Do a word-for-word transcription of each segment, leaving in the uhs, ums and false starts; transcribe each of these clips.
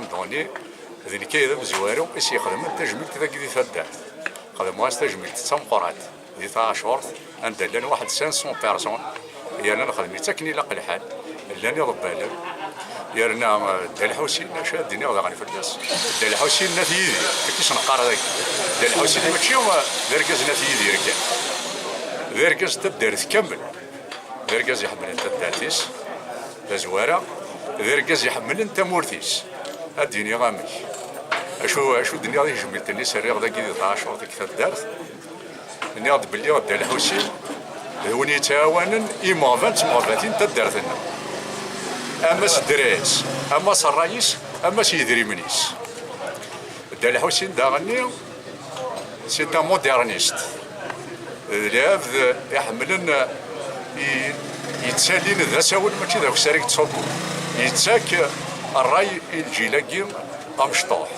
Doni, d nekk ay d amezwaru i s-ixedmen tajmilt dagi di taddart. Xedmeɣ-as tajmilt d tameqqrant di Taɛacurt, anda llan waḥed cinq cents personnes, yerna nexdem-itt akken ilaq lḥal. Llan iḍebbalen, yerna, eh, Dda Lḥusin, acu ad d-iniɣ daɣen fell-as? Dda Lḥusin n At Yidir, akka i s-neqqar dagi. Dda Lḥusin mačči, eh, d argaz n At Yidir kan, d argaz n taddart kamel. D argaz iḥemmlen taddart-is, tazwara, d argaz iḥemmlen tamurt-is. Ad d-iniɣ amek. Acu, acu d-nniɣ di tejmilt-nni s-rriɣ dagi di Taɛacurt deg taddart? Nniɣ-d belli Dda Lḥusin d win yettɛawanen imeɣban d tmeɣbatin n taddart-nneɣ. Ama s ddra-s, ama s ṛṛay-is, ama s yedrimen-is. Dda Lḥusin daɣenni, c'est un moderniste. D lɛebd iḥemmlen, i, yettalin d asawen, mačči d akessar i yettṣubbu. Yettak ṛṛay i lǧil-agi amecṭuḥ.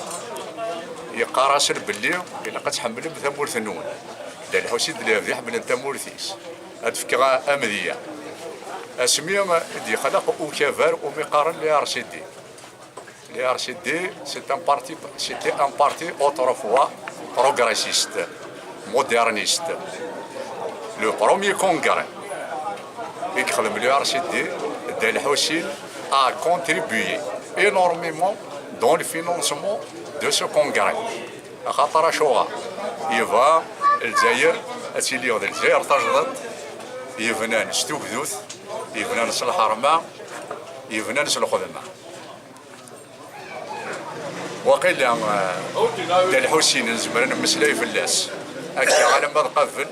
Yeqqar-asen belli ilaq ad tḥemmlem tamurt-nwen. Dda Lḥusin d lɛebd iḥemmlen tamurt-is. Ad d-fkeɣ a-, amedya. Asmi i d-yexlaq ukabar umi qqaren l'R C D. L'R C D, c'est un parti, c'était un parti autrefois progressiste, moderniste. Le premier congrès i yexdem l'R C D, Dda Lḥusin a contribué énormément dans le financement de ce congrès. Axaṭer acuɣer? Yebɣa Lezzayer ad tili d Lezzayer tajdiṭ, yebnan s tugdut, yebnan s lḥerma, yebnan s lxedma. Waqila, eh, Dda Lḥusin nezmer ad nemmeslay fell-as akka alamma d qabel.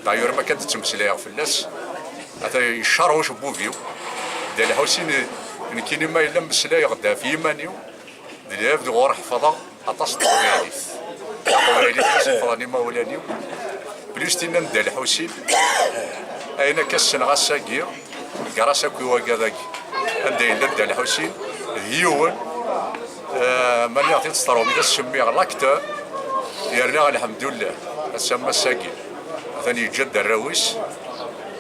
D'ailleurs, ma kan d-ttmeslayeɣ fell-as, ata yecceṛ ucebbub-iw. Dda Lḥusin, nekkini ma yella mmeslayeɣ-d ɣef yiman-iw, d lɛebd ɣur ḥefḍeɣ aṭas n teqbaylit. Taqbaylit i s-ḥefḍen imawlan-iw. Plus tinna n Dda Lḥusin, ayen akka ssneɣ ass-agi, grâce akk i wagad-agi. Anda yella Dda Lḥusin, d yiwen, eh, ma nniɣ-t-id s tṛumit, ad s-semmiɣ l'acteur, yerna lḥemdullah, ass-a am ass-agi, atan yeǧǧa-d arraw-is.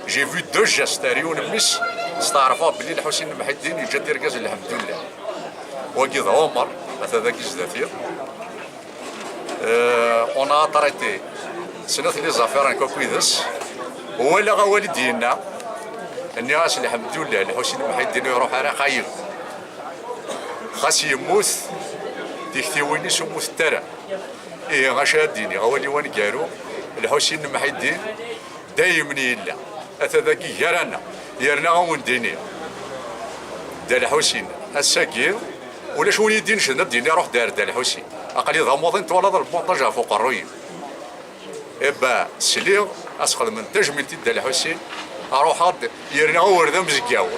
J'ai vu deux gestes, ar yiwen mmi-s, steɛṛfeɣ belli Lḥusin n Mḥiddin yeǧǧa-d irgazen, lḥemdullah. Wagi d Ɛumer, ata dagi zdat-i. Euh, on a traité snat les affaires nekk akked-s. Walaɣ awal i d-yenna, nniɣ-as lḥemdullah, Lḥusin Mḥiddin ur iruḥ ara xayeb. Xas yemmut, tiktiwin-is ur mmutent ara. Ihi, acu ara d-iniɣ, awal-iw aneggaru, Lḥusin Mḥiddin, dayem yella, ata dagi gar-aneɣ. Yerna ad wen-d-iniɣ, Dda Lḥusin, ass-agi, ulac win i yi-d-inecden ad d-yini ruḥ-d ar Dda Lḥusin. Aql-i d amuḍin, twalaḍ lbunṭaj ɣef uqerruy-iw. Ebba, sliɣ, ad s-xedmen tajmilt i Dda Lḥusin, ruḥeɣ-d, yerna ur d amezgaw.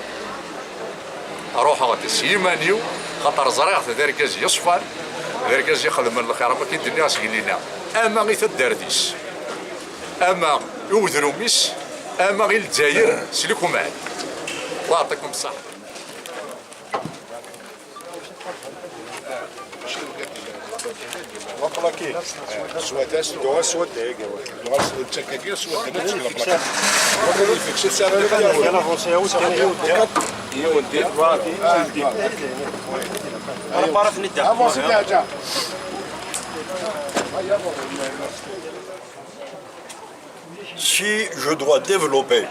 Ruḥeɣ-d s yiman-iw, xaṭer ẓriɣ-t d argaz yeṣfan, d argaz ixedmen lxir, am akken d-nniɣ seg lina, ama i taddart-is, ama i udrum-is, ama i Lezzayer s lekmal. Wa yeɛṭikum ṣṣeḥḥa. Waqila kif. Swadda, s-, dɣa swadda, yagi, wa. Dɣa s-, d takagi, swadda, la tetteg laqlaq. Waqila kif, s-, s-, Avancez, avancez. Si je dois développer,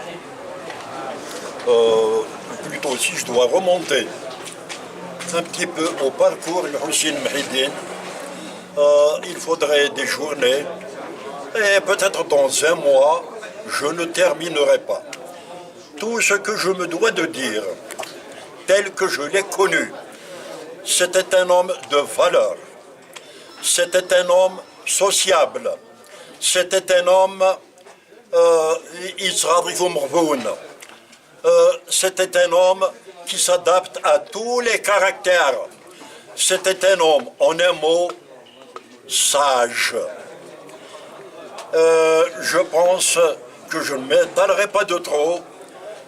euh, plutôt si je dois remonter un petit peu au parcours de Hussein Mhidine, euh, il faudrait des journées et peut-être dans un mois, je ne terminerai pas. Tout ce que je me dois de dire, tel que je l'ai connu, c'était un homme de valeur, c'était un homme sociable, c'était un homme, euh, يتغاضي ذو مغبون. Euh, c'était un homme qui s'adapte à tous les caractères. C'était un homme, en un mot, sage. Euh, je pense que je ne m'étalerai pas de trop,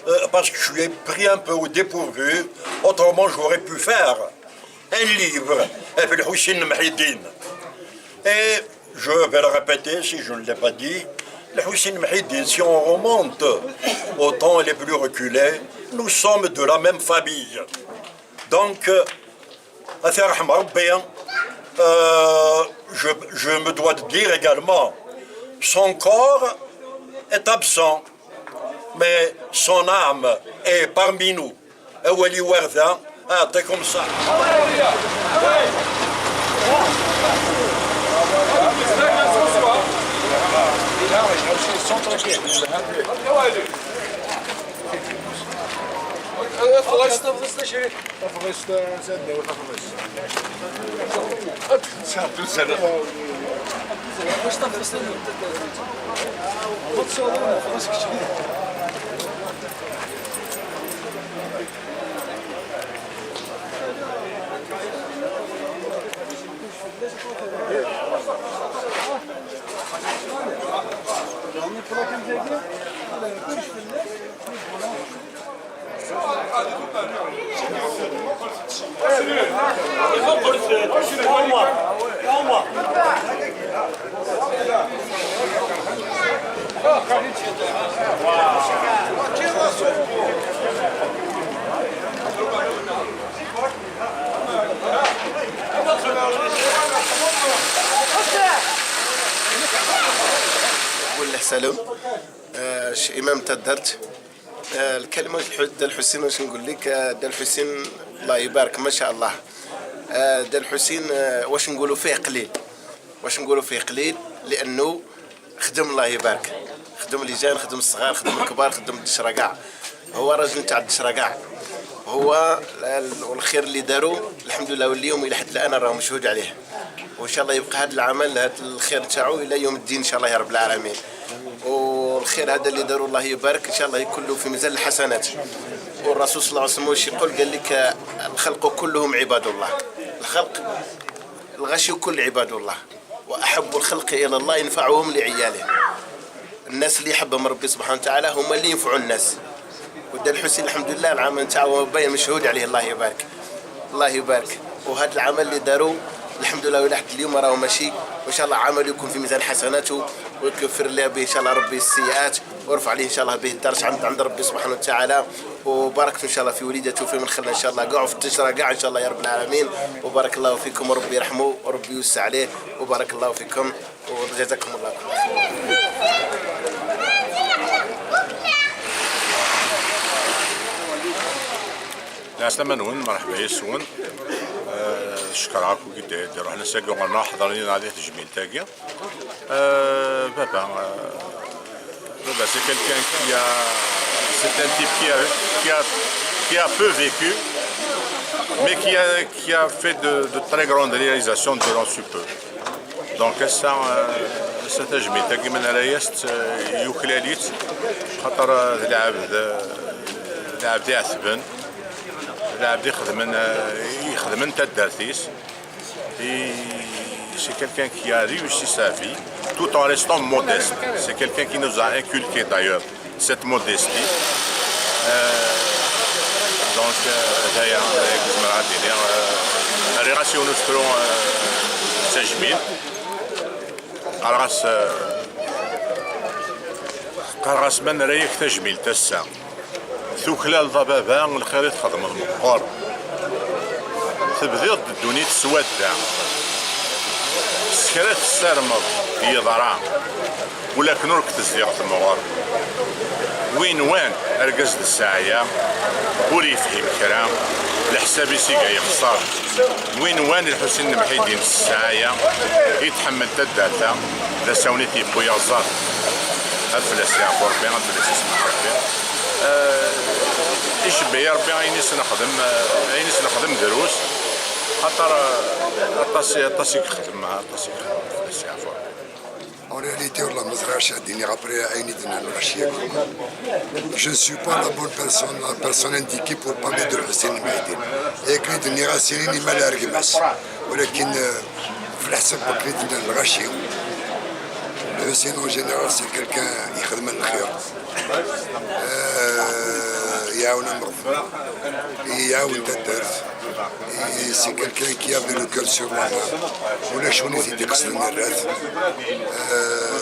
euh, parce que je suis pris un peu au dépourvu. Autrement, j'aurais pu faire un livre avec Hussein Mhidine. Et je vais le répéter si je ne l'ai pas dit, le Hussein Mhidine, si on remonte aux temps les plus reculés, nous sommes de la même famille. Donc, euh, Ad t-yerḥem Rebbi. Euh, je, je me dois de dire également, son corps est absent, mais son âme est parmi nous. Awal-iw ar da, aɛṭikum ṣṣeḥḥa. Tafḍist, tafḍist, a Crif. Tafḍist, eh, s addaw, tafḍist. Sɛeddu sana. Wacu tafḍist-inu? Wacu tafḍist-inu? Wala ḥsalam, eh, imam n taddart. Eh, lkalima n Dda Lḥusin, wacu nqul lak, eh, Dda Lḥusin, Allah ibarak, ma sha Allah. Eh, Dda Lḥusin, eh, wacu nqulu fih qlil. Wacu nqulu fih qlil, li'annu xdem, Allah ibarak. خدم les jeunes، خدم الصغار، خدم الكبار، خدم الدشرة كاع. هو راجل نتاع الدشرة كاع. هو ال-، والخير اللي دارو الحمد لله، واليوم إلى حد الآن راه مشهود عليه. وإن شاء الله يبقى هذا العمل، هذا الخير نتاعو إلى يوم الدين إن شاء الله يا رب العالمين. والخير هذا اللي دارو الله يبارك، إن شاء الله يكون له في ميزان الحسنات. والرسول صلى الله عليه وسلم واش يقول؟ قال لك: "الخلق كلهم عباد الله". الخلق، الغاشي كل عباد الله. وأحب الخلق إلى الله أنفعهم لعياله. الناس اللي يحبهم ربي سبحانه وتعالى هما اللي ينفعوا الناس. ودار الحسين الحمد لله العمل نتاعو باين مشهود عليه، الله يبارك. الله يبارك. وهذا العمل اللي داروا الحمد لله، ولا حد اليوم راهو ماشي. وإن شاء الله عمل يكون في ميزان حسناته، ويكفر لي به إن شاء الله ربي السيئات، ويرفع لي إن شاء الله به الدرجة عند، عند ربي سبحانه وتعالى. وباركت إن شاء الله في وليدته وفي من خلى إن شاء الله كاع، وفي الدشرة كاع إن شاء الله يا رب العالمين. وبارك الله فيكم، وربي يرحمه وربي يوسع عليه، وبارك الله فيكم وجزاكم الله كل خير. Ɛeslama-nwen, merḥba yes-wen. Eh, cekreɣ akk wid d-, d-iruḥen ass-agi ɣer-neɣ, ḥeḍren yid-neɣ di tejmilt-agi. Euh, Baba, euh, Baba, c'est quelqu'un qui a, c'est un type qui a, qui a, qui a peu vécu, mais qui a, qui a fait de, de très grandes réalisations durant si peu. Donc, ass-a, euh, ass-a tajmilt-agi ma nerra-yas-tt, euh, yuklal-itt, xaṭer, euh, d lɛebd, euh, d lɛebd iɛetben, d lɛebd ixedmen, euh, ixedmen taddart-is. Et c'est quelqu'un qui a réussi sa vie tout en restant modeste. C'est quelqu'un qui nous a inculqué d'ailleurs cette modestie. Euh, donc, euh, d aya, d aya i nezmer ad d-iniɣ, euh, rriɣ-as yiwen usefru, euh, d tajmilt. Qqareɣ-as, euh, qqareɣ-as ma nerra-yak tajmilt ass-a. Tuklaleḍ a baba, lxir i txedmeḍ meqqer. Tebdiḍ-d ddunit s wadda. S kra tessarmeḍ yeḍra, ulakken ur k-tezdiɣ temɣer. Win wan argaz d ssaɛya, ur yefhim kra, leḥsab-is iga yexṣer. Win wan Lḥusin n Mḥidin s ssɛaya i tḥemmel taddart-a, d asawen i t-yewwi aẓar. Ad fell-as yeɛfu Rebbi, ad fell-as yesmeḥ Rebbi. Eh, icebbeḥ-iyi Rebbi ayen i s-nexdem, eh, ayen i s-nexdem drus, xaṭer, eh, aṭas, aṭas i yexdem, aṭas i yexdem, ad fell-as yeɛfu Rebbi. En réalité, والله ما ẓriɣ acu ad d-iniɣ après ayen i d-nnan lɣaci-agi. Je ne suis pas la bonne personne, la personne indiquée pour parler de Lḥusin n Mḥidin. Akken i d-nniɣ ass-agi, imal ar gma-s. Walakin, euh, f leḥsab wakken i d-nnan lɣaci, Lḥusin en général c'est quelqu'un ixedmen lxir. Euh, iɛawen ameɣbun, iɛawen taddart. Et c'est quelqu'un qui avait le cœur sur la main. Ulac win i t-id-iqesden rrat. Euh,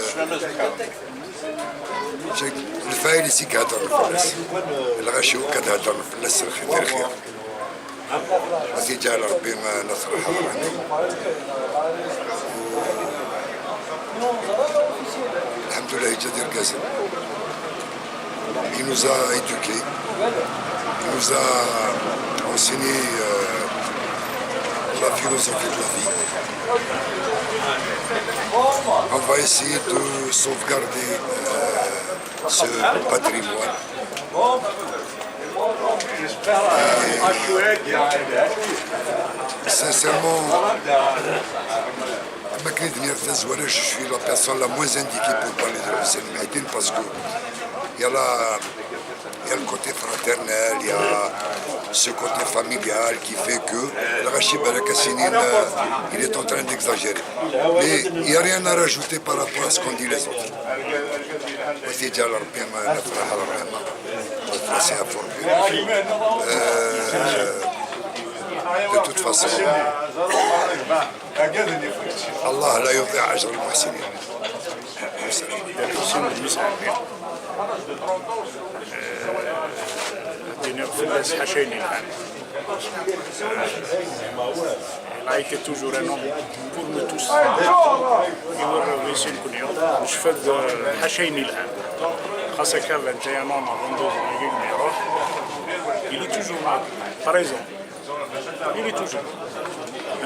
lfayel-is i iheddren fell-as. Lɣaci akk ad heddren fell-as lxir, lxir. Ad t-yeǧɛel Ṛebbi, eh, nasr lḥaḍrin. Lḥemdullah, yeǧǧa-d irgazen. Il nous a éduqués. Il nous a enseigné, euh, la philosophie de la vie. On va essayer de sauvegarder, euh, ce patrimoine. Sincèrement, am wakken i d-nniɣ tazwara, je suis la personne la moins indiquée pour parler de Hussein Mouhidine parce que il y a la, il y a le côté fraternel, il y a ce côté familial qui fait que lɣaci balak ad s-inin, euh, il est en train d'exagérer. Mais il n'y a rien à rajouter par rapport à ce qu'ont dit les autres. Ad t-yeǧɛel Ṛebbi, euh, nafraḥ ar ṛṛeḥma. Ad t-yeɛfu Ṛebbi. Euh, de toute façon, الله لا يضيع أجر المحسنين. Ḥusin d Mizɛabi. Ad d-iniɣ fell-as ḥaca ayen yelhan. Il a été toujours un homme pour nous tous. I warraw-is i nekkni, necfa-d ḥaca ayen yelhan. Xas akka, vingt et un ans avant deux ans-agi mi iruḥ, il est toujours présent. Il est toujours.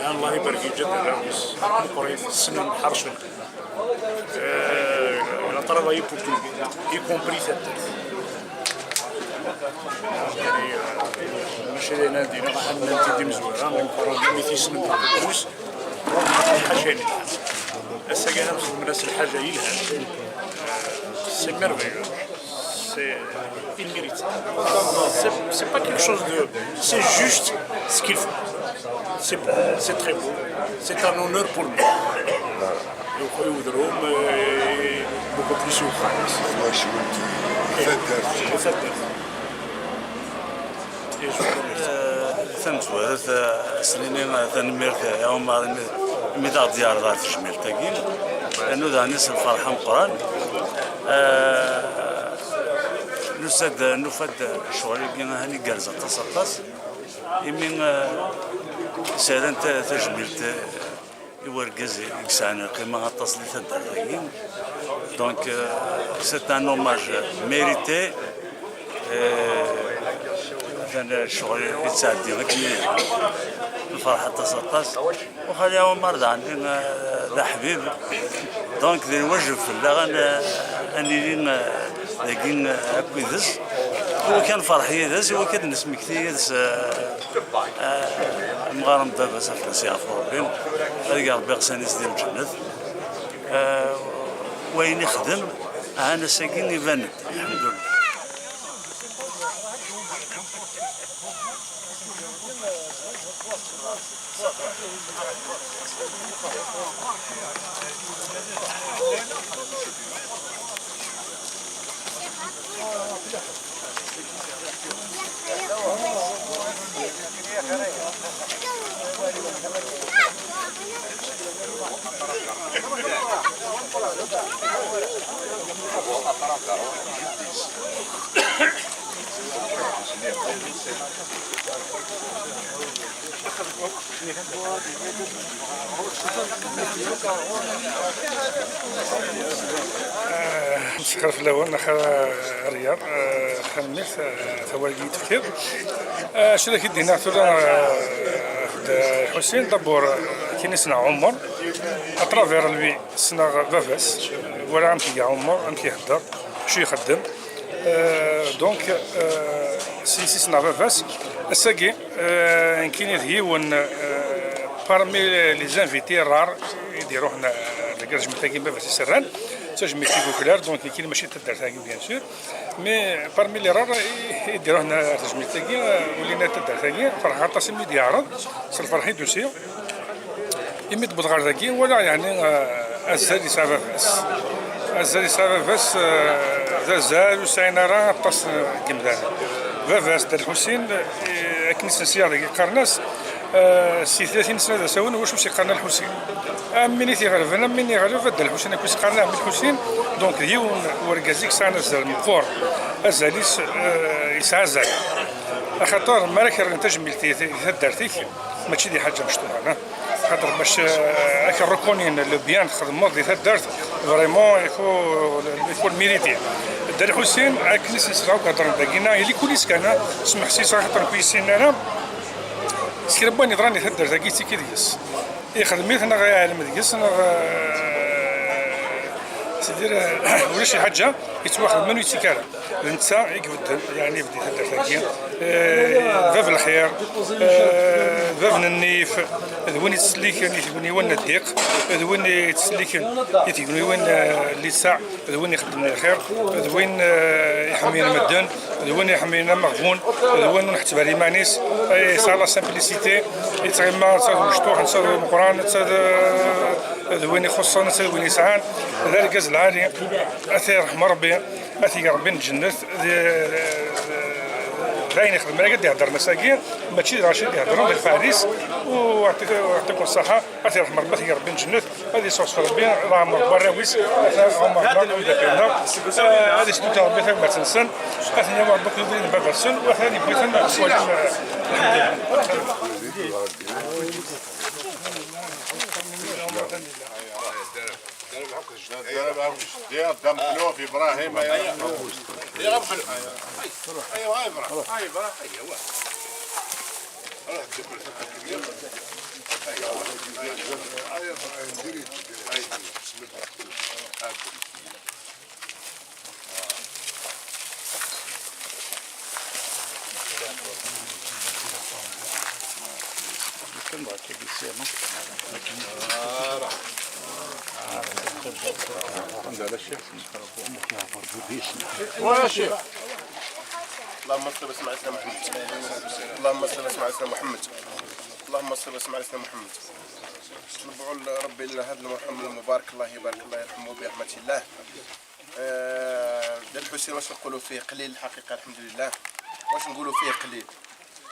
Ah, Allah ibarek, yeǧǧa-d arraw-is meqqrit, ssnen, ḥercen. Euh, il a travaillé pour tout le monde, y compris taddart. Mačči d ayen ara d-iniɣ, ḥemmlen-t-id imezwura, meqqren mi t-yessnen deg ufus, ḥaca-yak. Ass-agi ad xedmen-as lḥaǧa yelhan. C'est merveilleux. C'est, il mérite ça. C'est, c'est pas quelque chose de, c'est juste ce qu'il faut. C'est beau, c'est très beau. C'est un honneur pour nous. Donc, et beaucoup plus au Khalis. Moi, je vous le dis, faites Et faites. Et je vous remercie. Tamezwarut, eh, s-nini, eh, tanemmirt, eh, i Ɛumar imi, imi d aɣ-d-yeɛreḍ ɣer tejmilt-agi. Nudaɣ-nni s lferḥ ameqqran. Eh, nusa-d, nufa-d ccɣel-agi ahan igerrez aṭas, aṭas. Imi, eh, sɛidan ta-, tajmilt, eh, i wergaz i yesɛan lqima aṭas di taddart-agi. Donc, euh, c'est un hommage mérité. Euh, atan ccɣel i yettɛeddi akken, nferḥ aṭas, aṭas. U xali Ɛumar d ɛemmi, euh, d aḥbib. Donc, d lwajeb fell-aɣ ad n-, ad nili, euh, dagi, euh, akked-s. I wakken ad nferḥ yid-s, i wakken ad d-nesmekti yid-s, euh, amɣar n baba-s, ad fell-as yeɛfu Rebbi, ad yeg Rebbi iɣsan-is di lǧennet. Eh, wayen ixdem, ahan ass-agi iban-d, lḥemdullah. Msexer fell-awen, a Riyad, tanemmirt, tawal i d-tefkiḍ. Acu d ak-id-iniɣ tura, d Lḥusin, d'abord, akken i ssneɣ Ɛumar, à travers lui, ssneɣ baba-s, walaɣ amek iga Ɛumar, amek ihedder, acu ixeddem. Donc, s-, s-, ssneɣ baba-s, ass-agi, Euh, nekkini d yiwen, euh, parmi les invités rares i d-iruḥen, euh, deg tejmilt-agi n baba-s i s-rran, d tajmilt i yuklal, donc nekkini mačči d taddart-agi, bien sûr, mais parmi les rares i, i d-iruḥen, euh, tajmilt-agi, euh, ulin taddart-agi, ferḥeɣ aṭas imi d-yeɛreḍ, s lferḥ i d-usiɣ. Imi d-wwḍeɣ ɣer dagi, walaɣ yeɛni, euh, azal yesɛa baba-s. Azal yesɛa baba-s, euh, d azal ur sɛin ara aṭas, euh, n yimdanen. Baba-s, Dda Lḥusin, euh, akken i s-nsiɣ dagi, qqaren-as, euh, si tlatin sna d asawen, wacu s-yeqqaren a Lḥusin? Am win i t-iɣelben, am win iɣleb a Dda Lḥusin, akk i s-qqaren a Ɛemmi Lḥusin. Donc, d yiwen n urgaz i yesɛan azal meqqer. Azal-is, euh, yesɛa azal. Axaṭer mi ara k-rren tajmilt di, di taddart-ik, mačči d lḥaǧa mecṭuḥa, ah. Axaṭer bac, eh, ad k-rrukunin le bien txedmeḍ di taddart, vraiment, il faut, il faut le mériter. Dda Lḥusin, akken i s-nesla akk heddren dagi, neɣ yili kulis kan, ah, smeḥsis axaṭer nekk ur yessinen ara. S kra n wayen yeḍran di taddart-agi, yettekki deg-s. Ixdem-it neɣ iɛlem deg-s, neɣ, eh, c'est-à-dire, eh, ulac lḥaǧa yettwaxedmen ur yettekki ara. D netta i ibedden, yeɛni ibedd i taddart-agi. Eh, d bab n lxir, eh, d bab n nnif, d win yettselliken i tguniwin n ddiq, d win yettselliken i tguniwin, eh, n lisaɛ, d win ixeddmen lxir, d win, eh, iḥemmlen medden, d win iḥemmlen ameɣbun, d win ur nḥetteb ara iman-is, eh, yesɛa la simplicité, yettɣima netta d umecṭuḥ, netta d umeqqran, netta d, d win ixuṣṣen, netta d win yesɛan, d argaz lɛali, ad t-yerḥem Ṛebbi. Ad t-ig Ṛebbi n lǧennet, d, d ayen ixdem ara d-iheddren ass-agi, mačči d Racid d-iheddren, d lfaɛl-is, u yeɛṭi-, yeɛṭikum ṣṣaḥa, ad t-yerḥem Ṛebbi, ad t-ig Ṛebbi n lǧennet, ad iṣuṣef Ṛebbi leɛmer n warraw-is, ata Ɛumer Ḥemma, Anda Penda, ad isdukkel Ṛebbi tagmat-nsen, ad ten-yawi Ṛebbi akked ubrid n baba-tsen, u ad yewwi-ten s wajeb, lḥemdulillah. دير دم ملوف إبراهيم، أيوة. يا غفل. أيوة، هاي إبراهيم. هاي إبراهيم. أيوة. روح دير الحكة كبيرة. أيوة. أيوة، إبراهيم، ديري. أيوة. بسم الله. هاكم. اللهم صل وسلم على سيدنا محمد. اللهم صل وسلم على سيدنا محمد. اللهم صل وسلم على سيدنا محمد. نطلبوا لربي لنا هذا المرحوم المبارك، الله يبارك، الله يرحمه برحمة الله. آه، ديال الحسين واش نقولوا فيه قليل الحقيقة، الحمد لله. واش نقولوا فيه قليل؟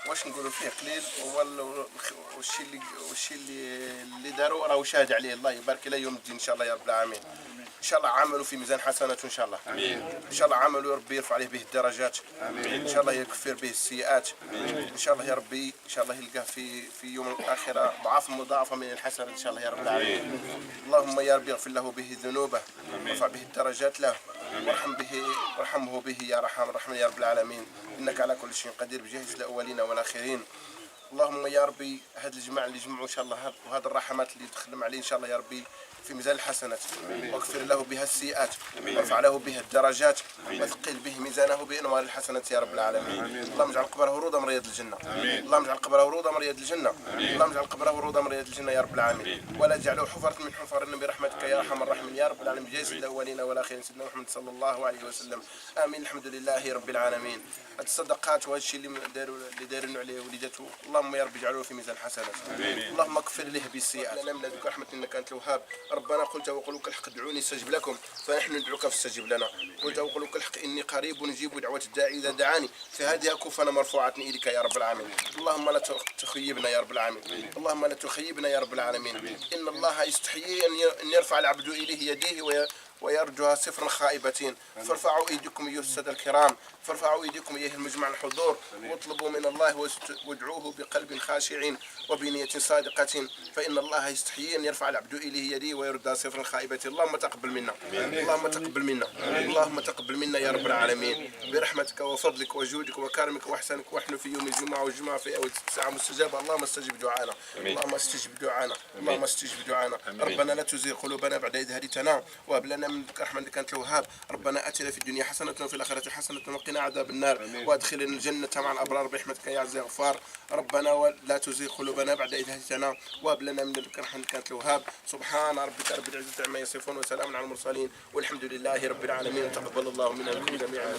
واش نقولوا فيه قليل؟ هو ال-، الخ-، والشي اللي، والشي اللي، اللي داروا راهو شاهد عليه، الله يبارك له يوم الدين إن شاء الله يا رب العالمين. إن شاء الله عملوا في ميزان حسناته إن شاء الله. آمين. إن شاء الله عملوا ربي يرفع عليه به الدرجات. آمين. إن شاء الله يكفر به السيئات. آمين. إن شاء الله يا ربي، إن شاء الله يلقاه في، في يوم الآخرة ضعاف مضاعفة من الحسنات إن شاء الله يا رب العالمين. اللهم يا ربي اغفر له به ذنوبه، وارفع به الدرجات له، وارحم به، وارحمه به يا أرحم الراحمين يا رب العالمين. إنك على كل شيء قدير بجاه سيد الأولين والآخرين. اللهم يا ربي هاد الجماعة اللي جمعوا إن شاء الله هاد، وهاد الرحمات اللي تخدم عليه إن شاء الله يا ربي في ميزان الحسنات، واغفر له بها السيئات، وارفع له بها الدرجات، وثقل به ميزانه بأنوار الحسنات يا رب العالمين. اللهم اجعل قبره روضة من رياض الجنة. اللهم اجعل قبره روضة من رياض الجنة. اللهم اجعل قبره روضة من رياض الجنة يا رب العالمين. ولا تجعله حفرة من حفر النار برحمتك يا أرحم الراحمين يا رب العالمين. بجاه سيد الأولين والآخرين سيدنا محمد صلى الله عليه وسلم. آمين. الحمد لله رب العالمين. هاد الصدقات وهاد الشيء اللي داروا، اللي دايرين عليه وليداتو، اللهم يا رب اجعله في ميزان حسناته. آمين. اللهم اغفر له بالسيئات. لنا من لدنك رحمة إنك أنت الوهاب. ربنا قلت وقولك الحق ادعوني استجب لكم، فنحن ندعوك فاستجب لنا. قلت وقولك الحق إني قريب أجيب دعوة الداعي إذا دعاني، فهذه أكفنا مرفوعة إليك يا رب العالمين. اللهم لا تخ-، تخيبنا يا رب العالمين. اللهم لا تخيبنا يا رب العالمين. إن الله يستحيي أن ي-، أن يرفع العبد إليه يديه وي-، ويردها صفرا خائبتين. فارفعوا أيديكم أيها السادة الكرام، فارفعوا أيديكم أيها المجمع الحضور، واطلبوا من الله واست-، وادعوه بقلب خاشع وبنية صادقة، فإن الله يستحيي أن يرفع العبد إليه يديه ويردها صفرا خائبتين. اللهم تقبل منا. اللهم تقبل منا. اللهم تقبل منا يا رب العالمين، برحمتك وفضلك وجودك وكرمك وإحسانك، ونحن في يوم الجمعة والجمعة في أول ساعة مستجابة. اللهم استجب دعانا. اللهم استجب دعانا. اللهم استجب دعانا. ربنا لا تزغ قلوبنا بعد إذ هديتنا وهب لنا من لدنك رحمة إنك أنت الوهاب. ربنا آتنا في الدنيا حسنة وفي الآخرة حسنة وقنا عذاب النار. وأدخلنا الجنة مع الأبرار برحمتك يا عزيز يا غفار. ربنا لا تزغ قلوبنا بعد إذ هديتنا وهب لنا من لدنك رحمة إنك أنت الوهاب. سبحان ربك رب العزة عما يصفون وسلام على المرسلين والحمد لله رب العالمين. تقبل الله منا ومنكم جميعا.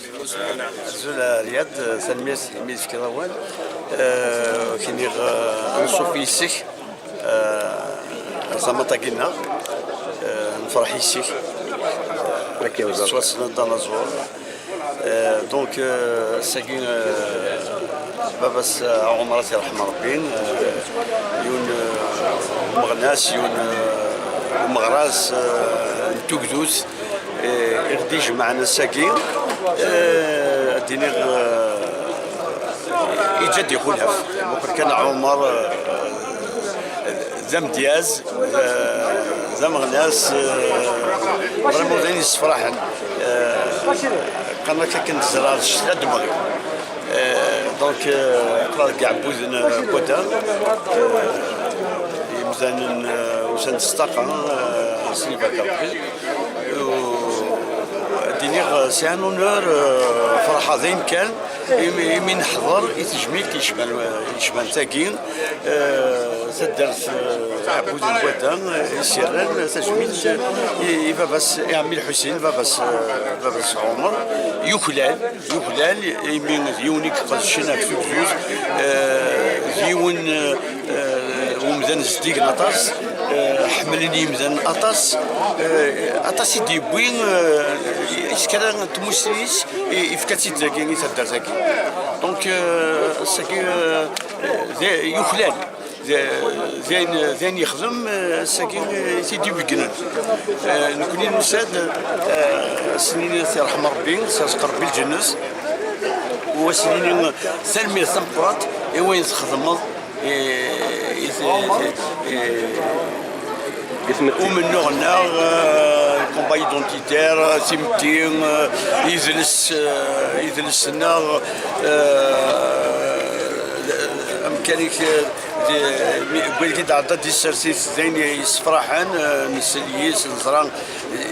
Azul a Riyad, tanemmirt imi d-tefkiḍ awal. Eh, kiniɣ, eh, anṣuf yis-k, eh, ẓameṭ-agi-nneɣ, eh, nefreḥ yis-k. Tettwassneḍ d anaẓur. Eh, donc, eh, ass-agi, eh, baba-s, eh, Ɛumer, ad t-yerḥem Ṛebbi, eh, yiwen, eh, umeɣnas, yiwen, eh, umeɣras, eh, n tugdut, eh, i ɣ-d-ijemɛen ass-agi, eh, ad d-iniɣ, eh, Yeǧǧa-d ixulaf. Muqel kan Ɛumer, eh, d amedyaz, eh, d ameɣnas, eh, vraiment d ayen yessefraḥen. Eh, qqaren-ak akken tezreɛ ccetla d ddmeɣ-iw. Eh, donc, eh, aql-aɣ deg iɛebbuden n Wadaɣ, eh, imdanen, eh, usan-d s ṭṭaqa, eh, s lbarka n Rebbi. U ad d-iniɣ, eh, c'est un honneur, eh, ferḥeɣ d ayen kan. Imi, imi neḥḍer i tejmilt yecban, yecban tagi, eh, taddart, eh, Aɛbud n Wadda, eh, i s-yerran tajmilt, eh, i, i baba-s, i ɛemmi Lḥusin, baba-s, eh, baba-s Ɛumer, yuklal, yuklal, imi d yiwen i iqedcen ɣef tugdut, eh, d yiwen, eh, eh, umdan zeddigen aṭas, eh, ḥemmlen yimdanen aṭas, eh, aṭas i d-yewwi, eh, s kra n tmusni-is, i-, yefka-tt-id dagi i taddart-agi. Donc, eh, ass-agi, eh, d, yuklal. D, d ayen, d ayen yexdem, eh, ass-agi, eh, i t-id-ibeggnen. Eh, nekkni nusa-d, eh, ad s-nini ad t-yerḥem Rebbi, ad s-yerẓeq Rebbi lǧennet, u ad s-nini tanemmirt tameqqrant i wayen txedmeḍ, eh, i t-, i t-, eh, umennuɣ-nneɣ, eh, combat identitaire, timetti, eh, idles, eh, idles-nneɣ, eh, amkan-ik, eh, di, mi, wagi d-ɛedda di tsertit, d ayen yessefraḥen, eh, nsel yis, neẓra, eh,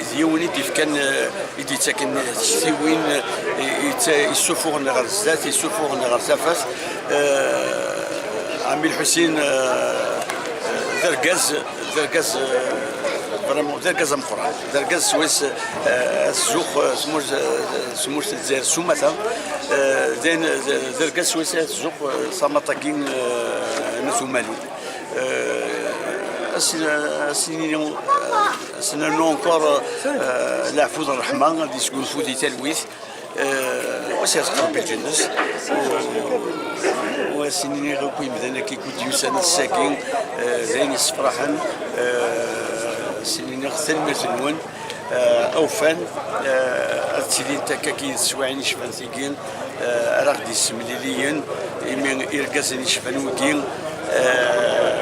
d yiwen i d-ifkan, eh, i d-yettaken tiktiwin, eh, yetta-, yessufuɣen ɣer zdat, yessufuɣen ɣer tafat. Eh, Ɛemmi Lḥusin, eh, d argaz, d argaz, eh, vraiment, d argaz ameqqran. D argaz swayes, eh, atzux, eh, tmurt, eh, tmurt n Lezzayer s umata. Eh, d ayen, d, d argaz swayes atzux, eh, s amaṭ-agi, eh, n At Umalu. Eh, as-, as-, as-, nernu encore, eh, leɛfu d ṛṛeḥma, ad yesgunfu di talwit. Eh, wa s-yerẓeq Rebbi lǧennet. U, u as-iniɣ akk imdanen-agi i d-yusan ass-agi, eh, d ayen yessefraḥen. Eh, as-iniɣ tanemmirt-nwen, eh, awfan, eh, ad ttilint akkagi teswiɛin icban tigi, eh, ara ɣ-d-yessemliliyen, imi irgazen yecban wigi, eh,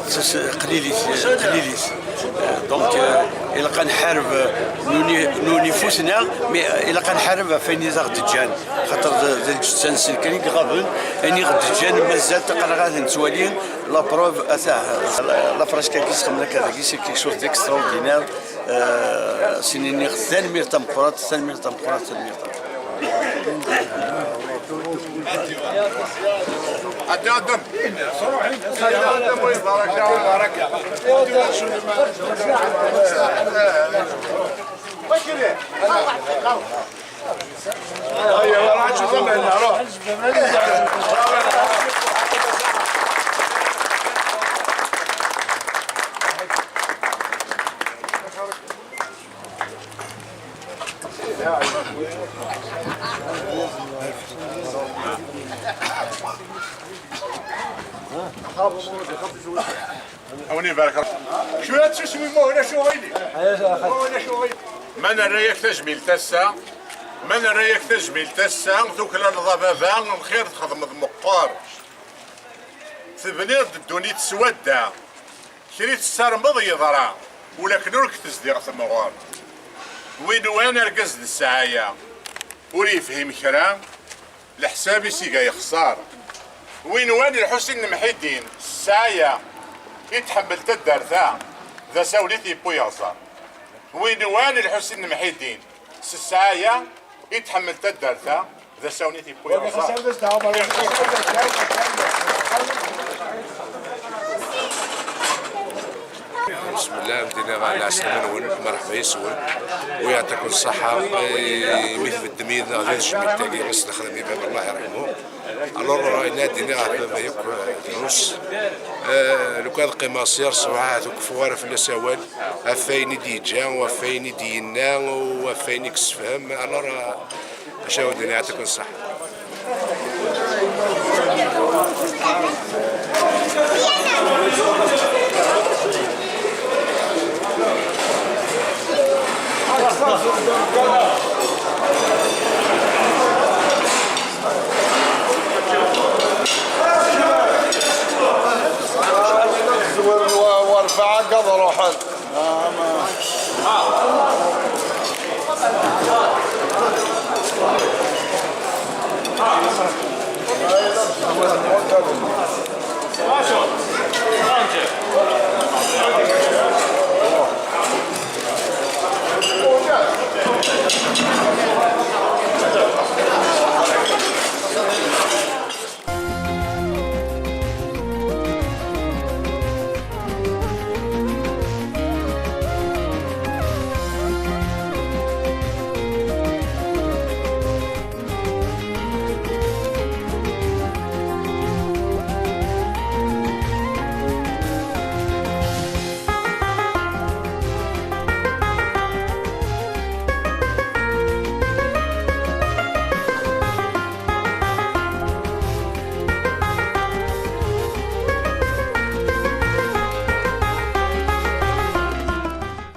s-, s-, qlilit, qlilit. Eh, donc, eh, ilaq ad nḥareb, eh, nuni, nuni ifuten-aɣ, mais, eh, ilaq ad nḥareb ɣef wayen i d aɣ-d-ǧǧan, xaṭer d, d lǧetta-nsen kan i iɣaben, ayen i ɣ-d-ǧǧan mazal taqalaɣ ad nettwali, la preuve, atah, la fresque-agi sxedmen akka dagi, c'est quelque chose d'extraordinaire. Eh, sin-iniɣ tanemmirt tameqqrant, tanemmirt tameqqrant, tanemmirt tameqqrant. عدي آدم. سيدي آدم ويبارك. بارك. بكري. هيا، روح شوف من هنا، روح. Awen ibarek Rebbi. Cwiya tsusmi, ma ulac uɣilif. Ma ulac uɣilif. Ma nerra-yak tajmilt ass-a, ma nerra-yak tajmilt ass-a, tuklaleḍ a baba, lxir txedmeḍ meqqer. Tebniḍ-d ddunit s wadda. Kra i tessarmeḍ yeḍra, ulakken ur k-tezdiɣ temɣer. Win wan argaz d ssɛaya, ur yefhim kra, leḥsab-is iga yexṣar. Win wan Lḥusin n Mḥidin, s ssɛaya i tḥemmel taddart-a, d asawen i t-yewwi yeɣẓer. Win wan Lḥusin n Mḥidin, s ssɛaya i tḥemmel taddart-a, d asawen i t-yewwi yeɣẓer. بسم الله, ad d-iniɣ lɛeslama-nwen, merḥba yes-wen, u yeɛṭikum ṣṣeḥḥa, eh, imi tbeddem yid-neɣ di tejmilt-agi i s-nexdem i baba, Allah yerḥmu. Alors, ayen ad d-iniɣ ɣef baba yakk, eh, drus. Eh, lukan ad qqimeɣ sya ṣṣbeḥ, ahat ur keffuɣ ara fell-as awal, ɣef wayen i d-yeǧǧa, u ɣef wayen i d-yenna, u ɣef wayen i yessefhem. Alors, eh, acu ad d-iniɣ, yeɛṭikum ṣṣeḥḥa.